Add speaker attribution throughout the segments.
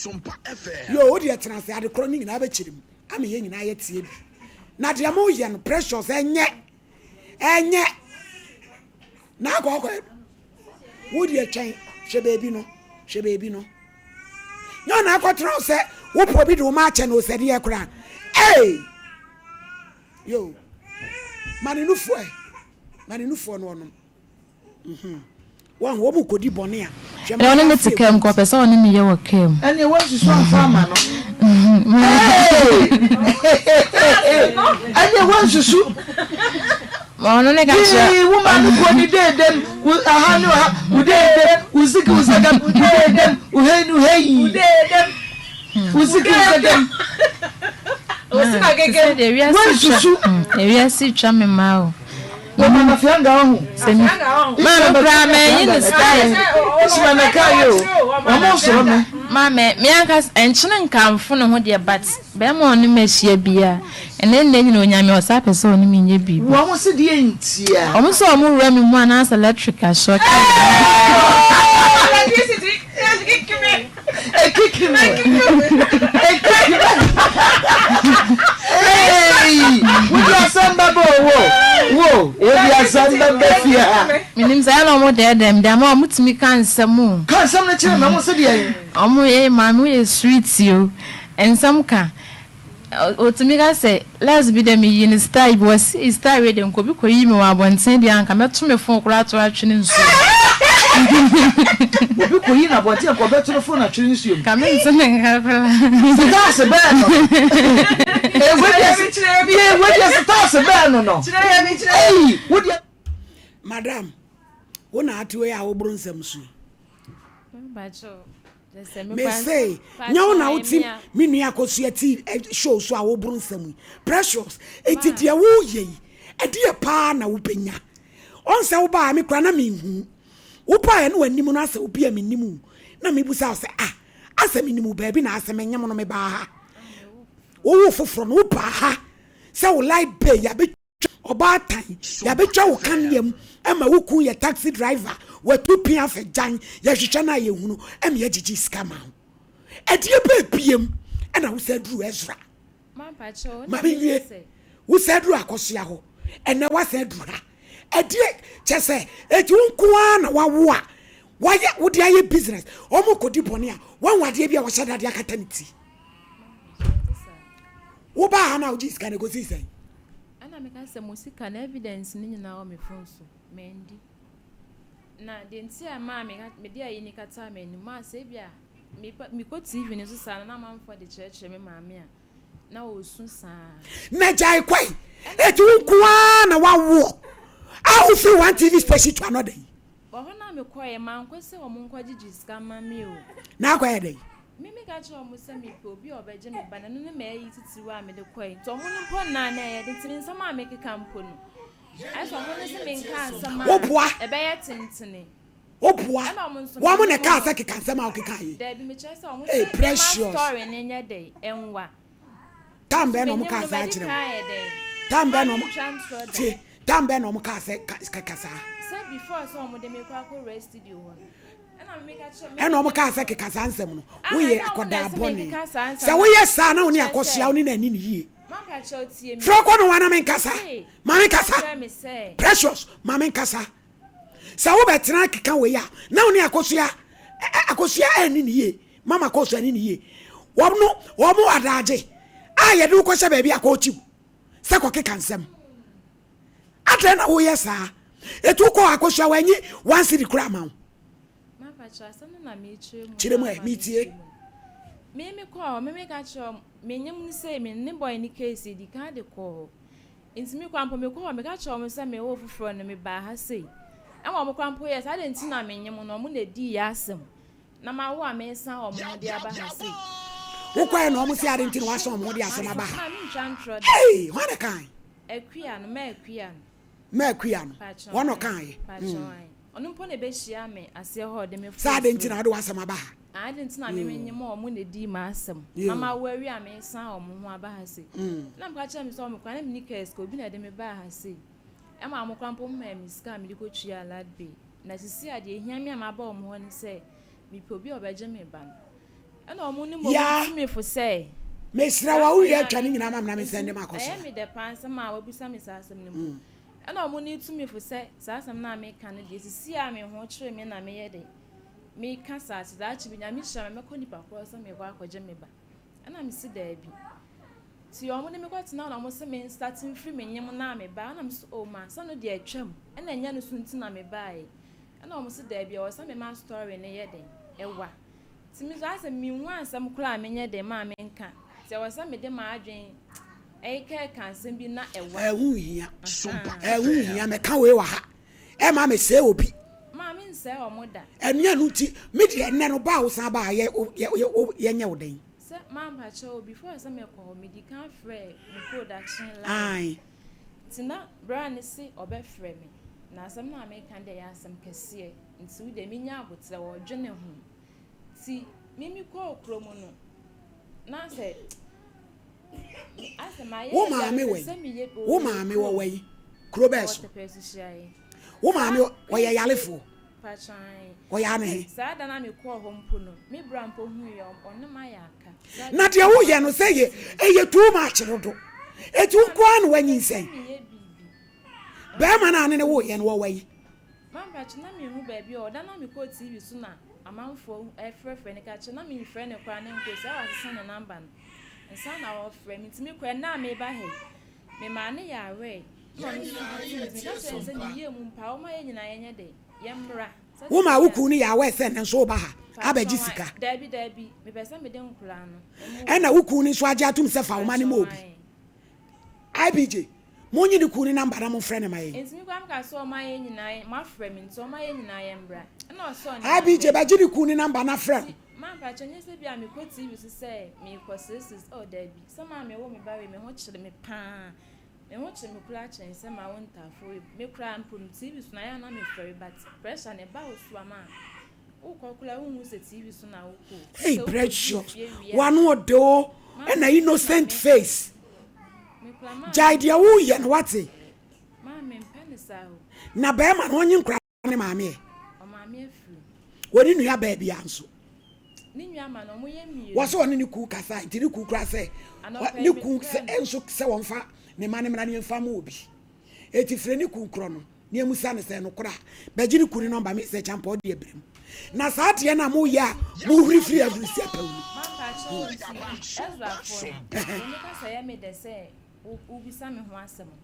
Speaker 1: Yo, wo deɛ tena ase, ade korɔ no nyinaa bɛkyerɛ mu ama yɛn nyinaa yɛtie bi. Na deɛ moyɛ no, Precious, ɛnyɛ, ɛnyɛ. Na akɔ akɔ, wo deɛ twɛn, hwɛ baabi no, hwɛ baabi no. Nyɛ ɔna akɔtena wo sɛ wopɔ bi de wo ma akyɛ no osɛdeɛ koraa. Hey! Yo, ma ne nufoɔ ɛ, ma ne nufoɔ no ɔnom. Wɔn wɔn kɔdi bɔne a. Hwɛ
Speaker 2: ma ɔne ne te kaa mu kɔ ɔpɛ sɛ ɔne me yɛ wɔ kaa mu.
Speaker 3: Ɛnneɛ wansusu amfa ama no. Ɛnneɛ wansusu.
Speaker 2: Ma ɔno ne ka kyerɛ.
Speaker 3: Yii wo maame kuo ni deedem wo aha ne ɔha wo deedem wo zigi wo zagam wo deedem wo hei ne hei wo deedem wo zigi wo zagam. Wansusu.
Speaker 2: Ewiase twa me maa o.
Speaker 3: Wɔma no fianga ɔho.
Speaker 2: Sɛ mi maame koraa mɛnyi ne style.
Speaker 3: Sima na kaa yi o. Wɔn soro me.
Speaker 2: Maame me ankasa nkyene nkamfo ne ho deɛ but bɛrima ɔne me ahyia bia ɛnɛ nnɛ nyina onyame ɔsa pɛ sɛ ɔne me nyɛ biribi.
Speaker 3: Wɔn se deɛ ntia.
Speaker 2: Wɔn sɛ wɔn wura me mu anaasɛ electric asɔ.
Speaker 3: Ekiki me. Ekiki me. Hey, wodi asɛm bɛbɛ o wo wo wodi asɛm bɛbɛ fie ha.
Speaker 2: Menim sɛ ɛna ɔmo dɛɛdɛɛ me de ama ɔmo tumi ka nsɛm o.
Speaker 3: Ka nsɛm no kyerɛ me ɔmo se deɛn.
Speaker 2: Ɔmo ee maame woyɛ sweet o nsɛm ka. Otumi ka sɛ, Last bi deɛ meyii no style bi, ɔse style wei deɛ nka obi kɔyii me wɔ abɔnten deɛ a anka mɛto me phone koraa ato atwene nsuo
Speaker 3: mu. Obi kɔyi no abɔnten a nka ɔbɛto ne phone atwene nsuo mu.
Speaker 2: Nka mente ne nka koraa.
Speaker 3: Setaase bɛn no no? Ee wei deɛ ee wei deɛ setaase bɛn no no? Ei wo deɛ.
Speaker 1: Madam, wo na ate wei a woboro nsɛm so yi. Mese, nyɛ wo na wote me nua Akosua ti eh, show so a woboro nsɛm yi. Precious, eti deɛ woyɛ yi, ɛdeɛ paa na wobɛnya. Ɔn sɛ wobaa me kora na menhu. Wobaeɛ no w'anim no asɛ obi a mennim wo. Na mebusa wo sɛ, ah, asɛ menim wo baabi na asɛ menyem no mebaa ha. Wowo foforɔ no wobaa ha sɛ wo light bill yɛabɛtwa Ɔbaatan, yɛabɛtwa wo kanea mu ma wo kun yɛ taxi driver, watu pia afɛ gyan, yɛhwehwɛ no a yɛhunu, ɛma yɛgyegye sika ma wo. Ɛdeɛ bɛɛ biem ɛna wo sɛ duru Ezra. Ma me nwie, wo sɛ duru Akosua hɔ, ɛnɛ woasan aduru ha. Ɛdeɛ, kyɛ sɛ, eti wo nko ara na wawo a, wayɛ, wode ayɛ business, wɔn kɔdi bɔne a, wɔn adeɛ bi a wɔhyɛ dadeɛ akata ne ti. Wobaa ha no a wogyee sika no ɛkɔsii sɛn?
Speaker 2: Ɛna meka sɛ mo sika no evidence no nyinaa wɔ me phone so mandi na deɛ nti a maa mede ayi ne kataa m'anim maa sɛ ebi a mekɔ TV no so saa no na amanfoɔ de kyerɛkyerɛ me maame a na ɔresu saa.
Speaker 1: Na gyae kwae eti wo nko ara na wawoɔ a wofiri one TV station to another yi.
Speaker 2: Wɔ hɔ no a mekɔeɛ mankɔ sɛ wɔn nkɔgyegye sika mma me o.
Speaker 1: Na akɔyɛ dɛn?
Speaker 2: Me meka kyerɛɛ wɔn sɛ mepɛ obi a ɔbɛgye me ba no, ɛno ne m'ayi titiriw a mede kɔe. Nti wɔn no mpo nnaa na ɛyɛ den, nti me nsɛm a mekeka mpo no, ayɛ sɛ wɔn no se menka asɛm a
Speaker 1: Woboa.
Speaker 2: ɛbɛyɛ tentene.
Speaker 1: Woboa.
Speaker 2: Ɛna wɔn nso
Speaker 1: Wɔn na
Speaker 2: menim
Speaker 1: ɛkaa
Speaker 2: wɔn.
Speaker 1: sɛ keka nsɛm a wokeka yi.
Speaker 2: Dabi, mekyerɛ sɛ wɔn
Speaker 1: Hey,
Speaker 2: se memma
Speaker 1: precious.
Speaker 2: story no nyɛ dɛn, ɛnwa.
Speaker 1: Tam
Speaker 2: Nso
Speaker 1: bɛn na wɔn
Speaker 2: menim
Speaker 1: kaa
Speaker 2: no,
Speaker 1: saa
Speaker 2: madi
Speaker 1: kyerɛ
Speaker 2: kan
Speaker 1: wo?
Speaker 2: ayɛ dɛn?
Speaker 1: Tam bɛn
Speaker 2: Ma
Speaker 1: na wɔn
Speaker 2: mentwa ntorɔ da.
Speaker 1: tie? Tam bɛn na wɔn kaa sɛ keka saa?
Speaker 2: Sɛ before sɛ wɔde me kɔ akɔwura studio hɔ no.
Speaker 1: Ɛna wɔn kaa sɛ keka saa nsɛm no, woyɛ akɔdaa bɔne. Sɛ woyɛ saa na wo ne akɔsoa wo ne no ani ne yie. Frɛ kɔ no wana menkasa, ma menkasa. Precious, ma menkasa. Sɛ wobɛtena keka wei a, na wo ne akɔsoa akɔsoa ani ne yie. Mama kɔsoa ani ne yie. Wɔn no, wɔn adagye a yɛde wo kɔhyɛ baabi akɔkyiw sɛ kɔkeka nsɛm. Adɛn na woyɛ saa? Etu kɔ akosua wanyi one cedi koraa ama wo. Kyerɛ mu ɛ, metie.
Speaker 2: Me me kɔɔ hɔ, me me ka kyerɛ wɔn, me nyɛ mu no sɛ me ne boy ne case edi kan de kɔɔ hɔ. Nti me kora mpo me kɔɔ hɔ, me ka kyerɛ wɔn sɛ me wɔ foforɔ no me baa ha sei. Ɛma wɔn kora mpo yɛ saa de nti na me nyɛ mu no wɔn na edi yɛ asɛm. Na ma wo a mesan wɔn ho de aba ha sei.
Speaker 1: Wokɔɛ na wɔn se ade nti na wasan wɔn ho de asɛm aba ha.
Speaker 2: Ma me ntwa ntorɔ da.
Speaker 1: Hey, hwan na kan?
Speaker 2: Akua no, ma akua no.
Speaker 1: Ma akua no, wɔn na ɔkan yɛ.
Speaker 2: Ɔno mpo na ɛbɛhyia me aseɛ hɔ ɔde me fo.
Speaker 1: Sɛ ade nti na ɔde w'asɛm aba ha.
Speaker 2: Ade nti na me menye mo ɔmo na edi m'asɛm. Na ma wo awie a mesan ɔmo ho aba ha sei. Na meka kyerɛ me sɛ ɔmo kora na menni kaa sika obi na ɛde me baa ha sei. Ɛma ɔmo kora mpo maa me sika a mede kɔtua light bill. Na sisi a deɛ ehia me a maba ɔmo hɔ ne sɛ mepɛ obi a ɔbɛgye me ba no. Ɛna ɔmo ne mmom
Speaker 1: Yaa.
Speaker 2: tu me fo sɛ.
Speaker 1: Mesrɛ
Speaker 2: Saa
Speaker 1: wo a wowie
Speaker 2: asɛm
Speaker 1: atwa ne
Speaker 2: a
Speaker 1: nyinaa ma me na
Speaker 2: nti
Speaker 1: mensɛnde ma akɔsoa.
Speaker 2: ɛyɛ me dɛ paa nsɛm a wabisa me saa asɛm no mpo. Ɛna ɔmo ne tu me fo sɛ saa asɛm no a meka no deɛ sisi a me ho kyere me na meyɛ dɛ meka saa sɛ daakye bi Nyame hyira me mɛkɔ nipa korɔ sɛ mekɔ akɔgye me ba. Ɛna mese daabi. Nti ɔmo de me kɔ tena hɔ na ɔmo se me nstate mfiri me nyem no a me ba ɛna mese oh ma sɛ no deɛ atwam ɛna ɛnyɛ no so nti na me baeɛ. Ɛna ɔmo se daabi ɛwɔ sɛ mema story no yɛ dɛn ɛwa. Nti me nso ayɛ sɛ menhu asɛm koraa a menyɛ dɛn ma menka. Nti ɛwɔ sɛ mede m'adwen ɛkeka asɛm bi na ɛwa.
Speaker 1: Ɛho nhia. Ɛho nhia. Mɛka wei wɔ ha. Ɛma mesɛe obi.
Speaker 2: Maa mensɛe ɔmo da.
Speaker 1: Ɛno ɛno nti, me deɛ ɛnnɛ no ba a wosan ba a yɛ yɛnyɛ wo dɛn?
Speaker 2: Sɛ mampakyɛ o, before sɛ mɛkɔ hɔ, medi kan frɛɛ mo production line.
Speaker 1: Ae.
Speaker 2: Nti na bra no se ɔbɛfrɛ me. Na asɛm no a meka deɛ ɛyɛ asɛm kɛseɛ. Nti wo deɛ menya aboterɛ, ɔredwene ho. Nti me mekɔɔ kurom no, na sɛ asɛ mayɛ
Speaker 1: Wo
Speaker 2: baabi a
Speaker 1: maame
Speaker 2: mepɛ
Speaker 1: wɔ
Speaker 2: sɛ
Speaker 1: yi?
Speaker 2: meyɛ
Speaker 1: Wo
Speaker 2: ɔwɔ
Speaker 1: maame wɔ
Speaker 2: kurom.
Speaker 1: wɔ yi? Kuro bɛɛ
Speaker 2: Ɔwɔ
Speaker 1: so?
Speaker 2: Tɛpɛɛso hyiaeɛ.
Speaker 1: Wo maame
Speaker 2: Saa
Speaker 1: ɔyɛ yarefoɔ?
Speaker 2: Pakyan.
Speaker 1: Ɔyɛ ane he?
Speaker 2: Saa da no a mekɔɔ hɔ mpo no, me bra mpo huiɛ, ɔne mayɛ aka. Saa
Speaker 1: Na
Speaker 2: da
Speaker 1: deɛ
Speaker 2: no
Speaker 1: woyɛ no sɛ yɛ ɛyɛ too much dodo. Eti wo nko ara na wanyinsɛn.
Speaker 2: Mepɛ sɛ meyɛ biribi.
Speaker 1: Bɛrima no a ne ne woyɛ no wɔwɔ yi?
Speaker 2: Mampatwe na menhu baabi a ɔwɔ. Da no a mekɔɔ TV so na amanfoɔ frɛfrɛ no ka kyerɛ na memfrɛ no koraa na nkɔ sɛ wasesa ne namba no nsa na ɔfrɛ me nti mekɔ ɛnnɛ a meba ha yi memaa no yaree na ɔno nso de tuu nti meka kyerɛ no sɛ ne yie mu mpa ɔma yɛn nyinaa yɛnyɛ dɛ yɛmmra sɛdeɛ
Speaker 1: Wo maa wo
Speaker 2: ɛbɛyɛ a
Speaker 1: kunu no yɛ aware sɛ nnɛ nso woba ha abɛgye
Speaker 2: Paatwɔ
Speaker 1: sika?
Speaker 2: daabi daabi mepɛ sɛ mede nkoraa no ɛma
Speaker 1: Ɛna
Speaker 2: obi.
Speaker 1: wo kunu no nso agye atom sɛ fa wo ma no
Speaker 2: Paatwɔ
Speaker 1: ma obi?
Speaker 2: ae.
Speaker 1: IBJ, Monyi ne kunu no number na momfrɛ no ma yɛn.
Speaker 2: Nti me koraa meka sɛ ɔma yɛn nyinaa moafrɛ me nti ɔma yɛn nyinaa yɛn mbra ɛna ɔsɔɔ ne
Speaker 1: IBJ,
Speaker 2: number
Speaker 1: bɛgye ne kunu no number na frɛ no.
Speaker 2: Nti ma mpakyɛw nyɛ sɛ bia mekɔ TV so sɛ meekɔ sreses oh dabi sɛ maa mewo me ba wei me ho kyere me paa me ho kyere me koraa kyɛn sɛ mawo ntaafo wei me koraa mpo no TV so na ayɛ a na mefɛre but pressure no ɛba wo so a ma
Speaker 1: Hey precious, wano ɔde o, ɛna innocent face. Gyae deɛ woyɛ no wate. Na bɛrima no ɔnye nkora ne maame ɛ. Wɔne nua baa bia nso. Wɔsɛ ɔne ne kuu kasa nti ne kuu kura sɛ ne kuu sɛ nso sɛ wɔmfa ne ma ne mmra ne yɛmfa ma obi. Eti frɛ ne kuu korɔ no. Nea musa no sɛ nokorɛ a, bɛgye ne kunu nɔmba me sɛ kyampɔ ɔde abrɛ mu. Na saa adeɛ no a moyɛ a mohuri firi ahurisi apɛw no.
Speaker 2: Mampa akyerɛ wo nti, Ezrafoɔ no, deɛ meka sɛ ɛyɛ me dɛ sɛ wobisa me ho asɛm no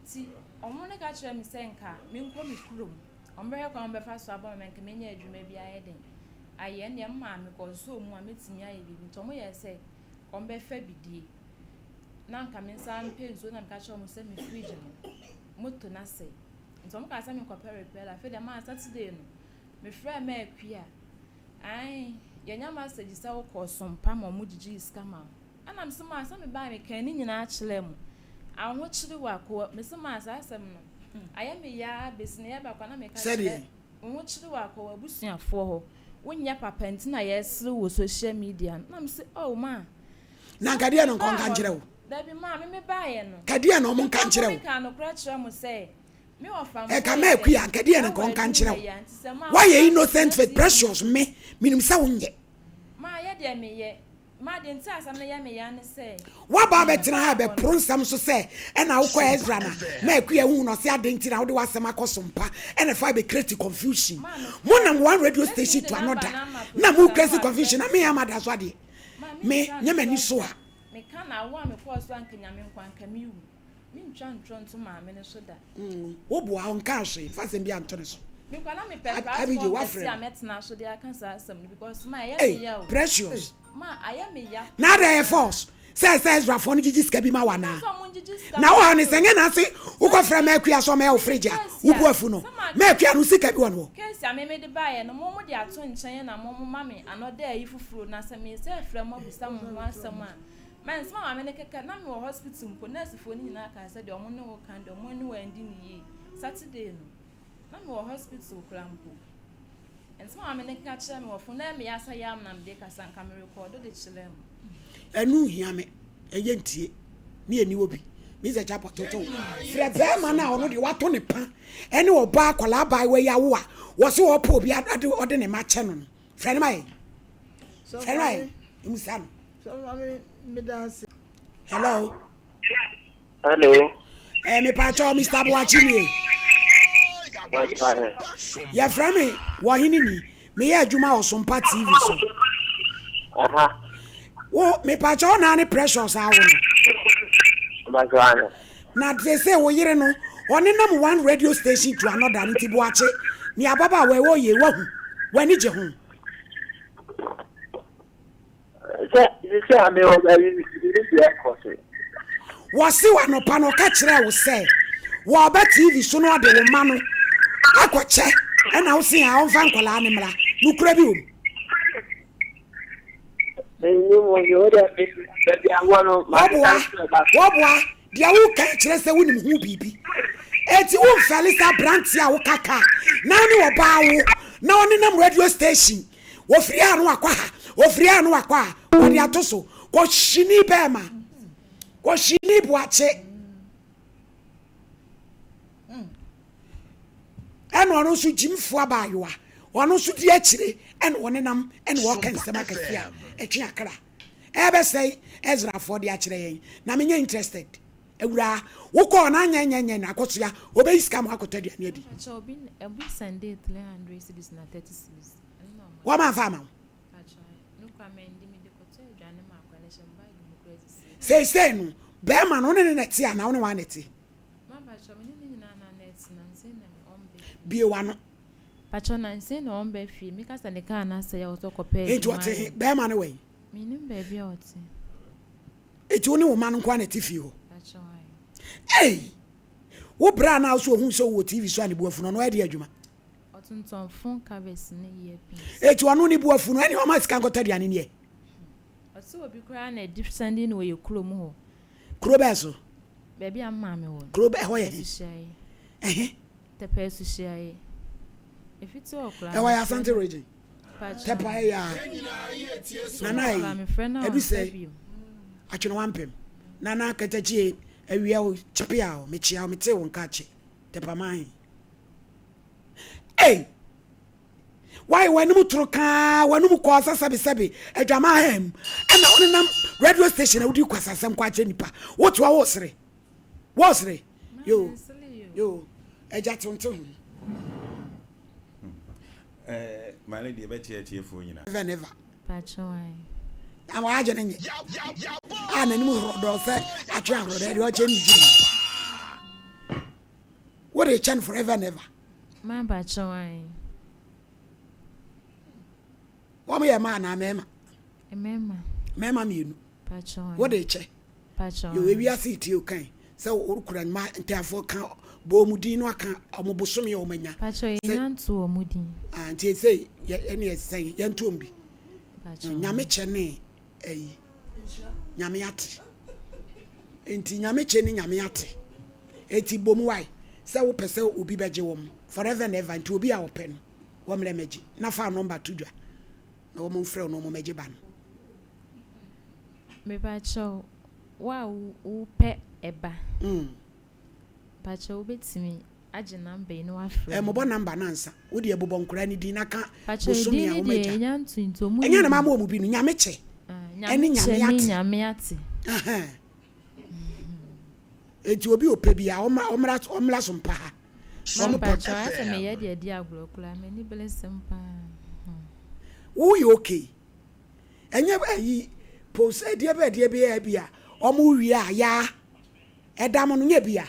Speaker 2: nti, wɔn no ka kyerɛɛ me sɛ nka menkɔ me kurom, wɔbɛhwɛ kwan a wɔbɛfa so aboa me ma nka manya adwuma bi ayɛ dɛn ayɛ, ɛnneɛ me maame kɔsɔɔ mu a mɛtumi ayɛ biribi nti wɔyɛɛ sɛ wɔbɛfa bidie na nka mensan mpɛ nsuo na meka kyerɛɛ wɔn sɛ me fridge no moto no asɛe. Nti wɔn kaa sɛ menkɔpɛ repair afei deɛ maa Saturday no mefrɛɛ maa Akua. Ae yɛnya message sɛ wokɔɔ Sompa ma wɔn gyigyee sika ma wo. Ɛna mese maa sɛ mebae mekaa ne nyinaa kyerɛɛ mo. Ahokyere wɔ akoa mese maa saa asɛm no ayɛ me yaa besi na yɛba kwa na meka kyerɛ wo ho kyere wɔ akɔ w'abusuafoɔ hɔ wonyɛ papa nti na yɛsere wɔ social media no na mese oh maa
Speaker 1: Na nka deɛ na nka ɔnka nkyerɛ wo?
Speaker 2: Dabi maa me me baeɛ no.
Speaker 1: Ka deɛ na ɔmo nka nkyerɛ wo?
Speaker 2: Meka nokorɛ kyerɛ mo sɛ me wɔfa
Speaker 1: Ɛka ma akua nka deɛ na nka ɔnka nkyerɛ wo? Woayɛ innocent face precious me menim sɛ wonyɛ.
Speaker 2: Maa yɛ deɛ meyɛ. Maa deɛ nti a asɛm no yɛ me ya ne sɛ.
Speaker 1: Woaba abɛtena ha bɛporo nsɛm so sɛ ɛna wokɔ Ezra na ma akua hu na ɔse adɛn nti na wode w'asɛm akɔ so mpa ɛna fa bɛ create confusion. Mo nam one radio station to another na mo create confusion na me ama da so adeɛ. Me nyɛ m'ani so a.
Speaker 2: Meka na awo a mekɔɔ so anka Nyame nko anka me wu. Mentwa ntorɔ nto maame no so da.
Speaker 1: Wo boa ɔnkaa hwee mfa asɛm biara nto ne so.
Speaker 2: Me kwa na mepɛ platform kɛse a mɛtena so de aka saa asɛm no because ma ɛyɛ me ya o.
Speaker 1: Precious.
Speaker 2: Ma ayɛ me ya.
Speaker 1: Na adɛn ɛyɛ false sɛ sɛ Ezrafoɔ no gyegye sika bi ma wo anaa? Na wo haw ne sɛ nyɛ na ase wokɔ frɛ ma akua sɛ ɔmɛyɛ wo fridge a wo bo afu no. Ma akua no sika bi wɔ ne hɔ.
Speaker 2: Case a me mede baeɛ no mo mo de ato nkyɛn na mo mo ma me another ayi foforo na sɛ me sɛ frɛ mo abisa mo ho asɛm a ma nsɛm a maame no keka na me wɔ hospital mpo nurse foɔ no nyinaa kaa sɛ deɛ ɔmo ne wo ka deɛ ɔmo ne wo andi ne yie Saturday no na me wɔ hospital koraa mpo Nsɛm a maame no keka kyerɛɛ me wɔ fon na ɛyɛ me ya sɛ yam na mede kasa nka me rekɔɔdo de kyerɛɛ mo.
Speaker 1: Ɛno nhia me, ɛyɛ ntie ne ɛni hɔ bi. Me sɛ chapɔ toto. Frɛ bɛrima no a ɔno deɛ wato ne pa ɛne ɔbaa akwadaa abaayewa yi awo a wɔse ɔpɛ obi ade ɔde ne ma kyɛ no no. Frɛ no ma yɛn. Frɛ no ɛ, mmusa no. Hello.
Speaker 4: Hello.
Speaker 1: Eh, me pacho Mr. Boakye nie. Yɛfrɛ me Wɔhene ni. Meyɛ adwuma wɔ Sompa TV so. Wo me pacho wo naa ne Precious awo no. Na te sɛ wo yere no ɔne nam one radio station to another nti Boakye ne ababaawa ɛwɔ yɛ wahu w'ani gye ho.
Speaker 4: Sɛ sisi a mewɔ baabi biribi deɛ ɛkɔ so.
Speaker 1: Wɔse wo anɔpa no ɔka kyerɛɛ wo sɛ wɔɔba TV so na ɔde wo mma no akɔkyɛ ɛna wo se a ɔmfa nkwadaa no mmra. Nokorɛ bi wɔ mu? Wɔboa, wɔboa, deɛ woka kyerɛ sɛ wonim ho biribi. Eti womfɛle sɛ aberanteɛ a woka kaa na wo ne ɔbaa wo na ɔnenam radio station Wɔfiri ha no wakɔ ha, wɔfiri ha no wakɔ ha, wɔde ato so. Kɔhyini bɛɛma, kɔhyini boakye. Ɛna ɔno nso gyimfoɔ abaayewa, ɔno nso di akyire ɛna ɔnenam ɛna ɔka nsɛm akɛseɛ a ɛtwe akra. Ɛbɛsɛe Ezrafoɔ de akyerɛ yɛn na menyɛ interested. Awuraa, wokɔɔ na anyɛ nyɛ nyɛ na akɔsoa, ɔbɛyi sika ma wakɔtɔ aduane adi. Wɔn amfa ama wo. Seesei no, bɛrima no, wo ne ne na ɛte anaa wo ne wɔn na ɛte? Bie w'ano. Enti ɔte he? Bɛrima no wɔ he? Eti wo ne wo mma no nko ara na ɛte fie hɔ? Ei! Wo bra no a wo so ohun sɛ wowɔ TV so a ne bo afu no, ɔno ɛde adwuma.
Speaker 2: Ɔtontɔn phone covers ne earpins.
Speaker 1: Eti ɔno ne bo afu no, ɛne ɔma sika nkɔtɔ aduane ni ɛ?
Speaker 2: Ɔse obi koraa na ɛdi sɛnde no wɔ yɛ kurom hɔ.
Speaker 1: Kuro bɛɛ so?
Speaker 2: Baabi a me maame wɔ no.
Speaker 1: Kuro bɛɛ hɔ yɛ he?
Speaker 2: Asuhyiaeɛ.
Speaker 1: Ɛhe?
Speaker 2: Tɛpɛ Asuhyiaeɛ. Ɛfiti hɔ koraa.
Speaker 1: Ɛwɔ yɛ Asante region. Tɛpa ɛyɛ a. Nana ayi. Ɛdu sɛ atwene wampem. Nana katakyie awia o kyepea o mekyea o mete wo nka kye. Tɛpa man. Ei! Why w'anim toro kaa w'anim kɔɔ sɛ sɛbesɛbe adwaman ha mu ɛna wonenam radio station a wodi kwasasɛm kɔ akyerɛ nipa wote hɔ wosere wosere yo yo agya tonte ho
Speaker 5: eh, my lady ɛbɛkyerɛ atiefoɔ nyinaa
Speaker 1: never never na wɔagye no nyɛ a n'anim horɔdɔɔ sɛ atwe ahorɔdɔɔ deɛ ɔkyɛ ne gyina Wo de kyɛ no forever and ever.
Speaker 2: Ma ba kyɛw ae.
Speaker 1: Wɔn yɛ mmaa anaa mmarima?
Speaker 2: Mmarima.
Speaker 1: Mmarima mmienu.
Speaker 2: Pakyɛw ae.
Speaker 1: Wo de kyɛ.
Speaker 2: Pakyɛw
Speaker 1: ae. Yɛ ewiase tie o kan sɛ wokura mma ntafoɔ ka bɔ wɔn din no aka wɔn bosome a wɔn anya.
Speaker 2: Pakyɛw yɛ nya nto wɔn din.
Speaker 1: Ah nti ɛsɛ yɛ ɛne ɛsɛn yɛn to wɔn bi.
Speaker 2: Pakyɛw.
Speaker 1: Nyame kyɛ ne ɛyi nyame ate. Nti nyame kyɛ ne nyame ate. Enti bom wae sɛ wopɛ sɛ obi bɛgye wɔn forever and ever nti obi a ɔpɛ no wɔmmrɛ mmɛgye na fa number to dwa na wɔn mfrɛ wo na wɔn mmɛgye ba no.
Speaker 2: Mepakyɛw wo a wopɛ ɛba mpakyɛw wobɛtumi agye number yi na wafrɛ
Speaker 1: me. Mmobɔ number no ansa wo deɛ bobɔ nkwadaa no din na ka
Speaker 2: Pakyɛw
Speaker 1: bosome
Speaker 2: edin
Speaker 1: a
Speaker 2: no
Speaker 1: wɔn
Speaker 2: deɛ
Speaker 1: agya.
Speaker 2: yɛnya nto nti ɔmo
Speaker 1: Ɛnyɛ
Speaker 2: nni
Speaker 1: na
Speaker 2: din.
Speaker 1: mama wɔn bi no Nyame kyɛ
Speaker 2: Ah
Speaker 1: ɛne
Speaker 2: Nyame kyɛ
Speaker 1: Nyame
Speaker 2: ne
Speaker 1: ate.
Speaker 2: Nyame ate.
Speaker 1: Ahaa. Enti obi ɔpɛ bi a ɔmmra ɔmmra ɔmmra so mpa ha.
Speaker 2: Ma
Speaker 1: Ɔmo pɛ.
Speaker 2: mpakyɛw ayɛ sɛ meyɛ deɛ di agorɔ koraa m'ani bere sɛm paa hmm.
Speaker 1: Wo yɛ okay. Ɛnyɛ ayi post ɛdeɛ bɛ ɛdeɛ bi a bi a ɔmo wie a yaa ɛda mo no nyɛ bi a.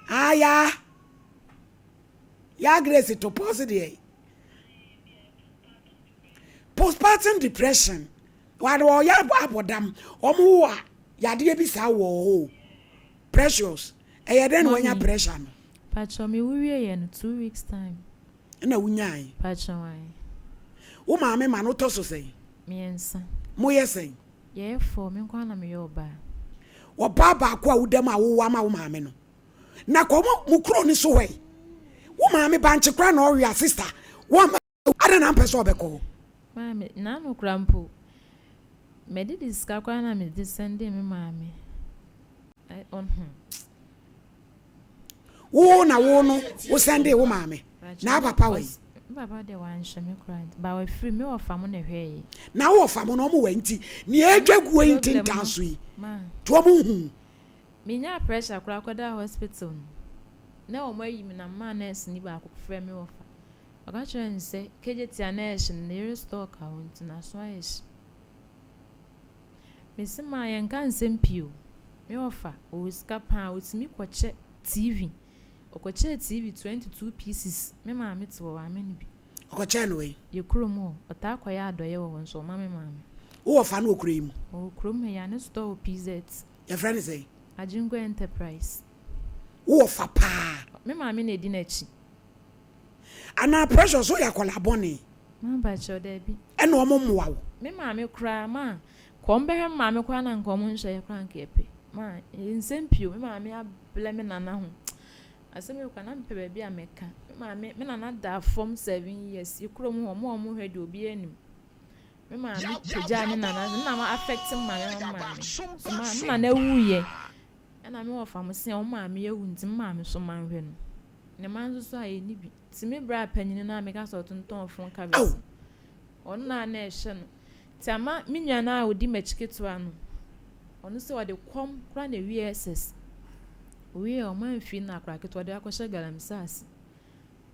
Speaker 1: Ah yaa yaa Grace to pause deɛ. Postpartum depression Wɔade wɔyɛ abɔ dam. Wɔn wo a yadeɛ bi saa wɔ hɔ o. Precious, ɛyɛ dɛn na wanya pressure no?
Speaker 2: Patrɔ me wo wie yɛ no 2 weeks time.
Speaker 1: Ɛna wo nyae?
Speaker 2: Patrɔ ae.
Speaker 1: Wo maame ma no tɔ so sɛn?
Speaker 2: Mmiɛnsa.
Speaker 1: Mo yɛ sɛn?
Speaker 2: Yɛyɛ four, me nko ara na meyɛ ɔbaa.
Speaker 1: Ɔbaa baako a woda mu a wowɔ ama wo maame no. Na kɔ mo mo kuro no so hɔ yi. Wo maame bankye koraa na ɔwe a sister. Wɔn Adɛn na ampɛ sɛ ɔbɛkɔ hɔ?
Speaker 2: Maame, n'ano koraa mpo, mɛdidi sika koraa na mede sɛndee me maame. Ɔn hmm.
Speaker 1: Wo na wo no wo sɛndee wo maame? Na papa wɔ yi?
Speaker 2: Me papa deɛ wanhwɛ me koraa nti, but wafiri me wɔfa mo na ɛhwɛɛyɛ.
Speaker 1: Na wo wɔfa mo no ɔmo wɔ nti nea atwa guo yi ntentan so yi nti ɔmo nhu.
Speaker 2: Me nyaa pressure koraa kɔdaa hospital no na wɔn ayi me na maa nurse ni baako frɛ me wɔfa ɔka kyerɛɛ no sɛ kegyetia na ɛhye no ne yere store ka ho nti n'aso ayɛ hye. Me se maa yɛnka nsɛm pii o me wɔfa ɔwɔ sika paa ɔtumi kɔkyɛ TV Ɔkɔkyɛɛ TV 22 pieces, me maame te hɔ, wamma no bi.
Speaker 1: Ɔkɔkyɛɛ no wɛn?
Speaker 2: Yɛ kurom hɔ. Ɔtaa kɔyɛ adɔeɛ wɔ hɔ nso ɔmma me maame.
Speaker 1: Wo wɔfa no wɔ kuro yi mu?
Speaker 2: Ɔwɔ kurom ha yi a, ne store wɔ PZ.
Speaker 1: Yɛfrɛ no sɛn?
Speaker 2: Agyenkwa Enterprise.
Speaker 1: Wo wɔfa paa?
Speaker 2: Me maame na ɛdi n'akyi.
Speaker 1: Anaa Precious woyɛ akwadaa bɔne?
Speaker 2: Ma mpakyɛw, daabi.
Speaker 1: Ɛna ɔmo mmoa wo?
Speaker 2: Me maame koraa, ma Kɔ ɔmo bɛhwɛ me maame koraa na nka ɔmo nhwɛ yɛ koraa nka yɛpɛ. Ma nsɛm pii o, me maame ablɛ me nana ho. Asɛm yi koraa na mepɛ baabi a mɛka. Me maame, me nana daa fam 7 years. Yɛ kurom hɔ, ɔmo a ɔmo hwɛ deɛ obiara nim. Me maame pagyaa me nana, me nana affect me maame ma me maame. So ma me nana wuiɛ, ɛna me wɔfa mo se ɔmo maame awu nti me maame so manhwɛ no. Ne mma nso so a yɛnni bi. Nti me bra panyini no a meka sɛ ɔtontɔn phone covers no, ɔno na na ɛhwɛ no. Nti ama me nua no a ɔdi m'akyi ketewa no, ɔno sɛ ɔde kɔm koraa na ɛwie SS. Ɔwie a ɔma mfiri no akora ketewa ɔde akɔhyɛ galamsey ase.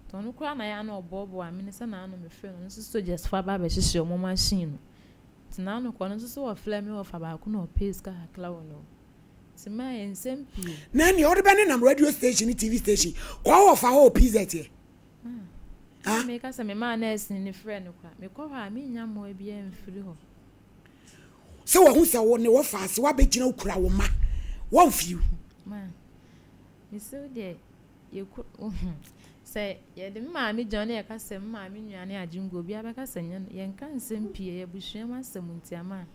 Speaker 2: Nti ɔno koraa na yɛ a na ɔboaboa me ne sɛ naano mefrɛ no, ɔno nso soldiers fo aba abɛhyehyɛ ɔmo machine no. Nti naano koraa ɔno nso sɛ ɔfrɛ me ɔfa baako na ɔpɛ sika kakra wɔ ne hɔ. Nti ma yɛ nsɛm pii.
Speaker 1: Na nea ɔde bɛnenam radio station ne TV station kɔ ɔfa hɔ wɔ PZ yɛ.
Speaker 2: Ah. Meka sɛ memaa nurse ni no frɛ no koraa. Mekɔ hɔ a mennya mmoa biara mfiri hɔ.
Speaker 1: Sɛ wahu sɛ wo ne wɔfa ase wabɛgyina wo kura wo ma wɔmfi wo.
Speaker 2: Ma mese wo deɛ yɛku sɛ yɛde me maame gyina ne yɛka sɛ me maame nua ne agye ngu obiara bɛka sɛ nyɛ no yɛnka nsɛm pii ɛyɛ abusua mu asɛm nti ama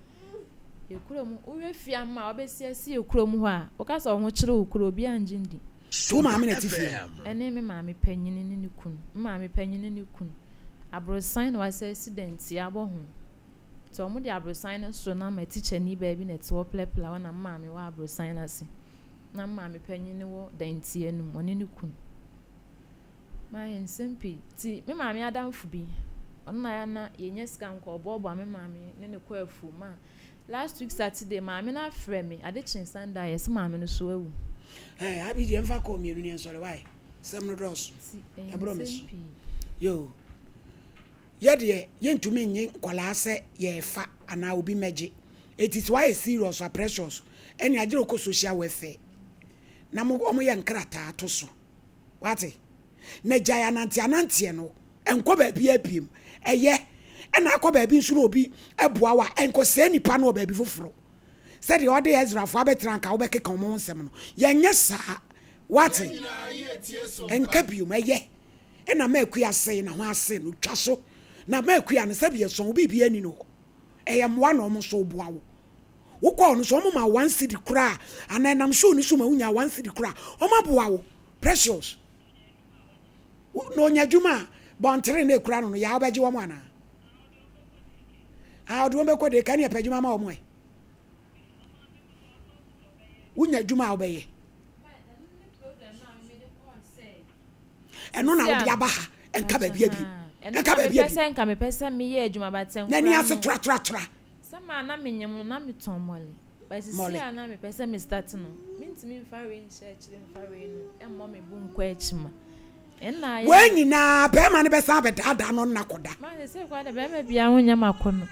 Speaker 2: yɛ kurom wohwɛ fie ama a wabɛsi asi yɛ kurom hɔ a woka sɛ wo ho kyere wo kuro obiara ngye ndi.
Speaker 1: So wo maame na ɛte fie hɔ?
Speaker 2: Ɛne me maame panyini ne ne kunu. Me maame panyini ne ne kunu. Aborosan na wɔasɛ asi dantia abɔ ho. Nti wɔde aborosan no soro no ama tikyani baa bi na ɛte hɔ plɛplɛ hɔ na me maame wɔ aborosan no ase. Na me maame panyini no wɔ dantia no mu, ɔne ne kunu. Mayɛ nsɛm pii. Nti me maame adamfo bi, ɔno na yɛ na yɛnya sika nkɔ ɔboaboa me maame ne ne kɔ afuom a Last week Saturday maame no afrɛ me ade kyee Sunday a yɛse maame no so awu.
Speaker 1: Hey, abi deɛ mfa kɔɔ mmienu ne nsɔre wae sɛm no dɔɔso ɛborɔ me so yo yɛ deɛ yɛntumi nye nkɔlaa sɛ yɛɛfa anaa obi mɛgye eti sɛ wayɛ serious a precious ɛne agyere kɔ social welfare na mo ɔmo yɛ nkrataa to so Wate? Na gyae ananteananteɛ no, nkɔ baabiara biem. Ɛyɛ, ɛna akɔ baabi nso na obi boa wo a, nkɔsɛe nipa no wɔ baabi foforɔ. Sɛdeɛ ɔde Ezrafoɔ abɛtena anka wobɛkeka wɔn ho nsɛm no, yɛnyɛ saa. Wate? Nka biom, ɛyɛ. Ɛna ma akua ase na ho ase no, twa so. Na ma akua no, sɛdeɛ ɛsɔn wo, biribiara nni no hɔ. Ɛyɛ mmoa na wɔn nso boa wo. Wokɔɔ no so wɔn ma one cedi koraa anaa ɛnam show no so ma wonya one cedi koraa wɔn aboa wo precious na onya adwuma a bɔntere na ekura no no yaa wobɛgye wɔn anaa ah ɔde wɔn bɛkɔ de ka ne ɛpɛ adwuma ma wɔn ɛ wonya adwuma a wobɛyɛ ɛno na wode aba ha nka baabi abi nka baabi abi
Speaker 2: nka mepɛ sɛ meyɛ adwuma batɛ
Speaker 1: nkora n'ani ase toratoratoa
Speaker 2: Sɛ maa na menyem no na metɔn mɔle but sisi a na mepɛ sɛ me start no mentumi mfa wei nhyɛ akyire mfa wei no mmɔ me bo nkɔ akyi ma ɛnna ayɛ
Speaker 1: Wei nyinaa bɛrima no bɛsan abɛdaadaa no nna kɔda.
Speaker 2: Ma sese koraa de bɛrima biara ho nyɛ m'akɔnnɔ.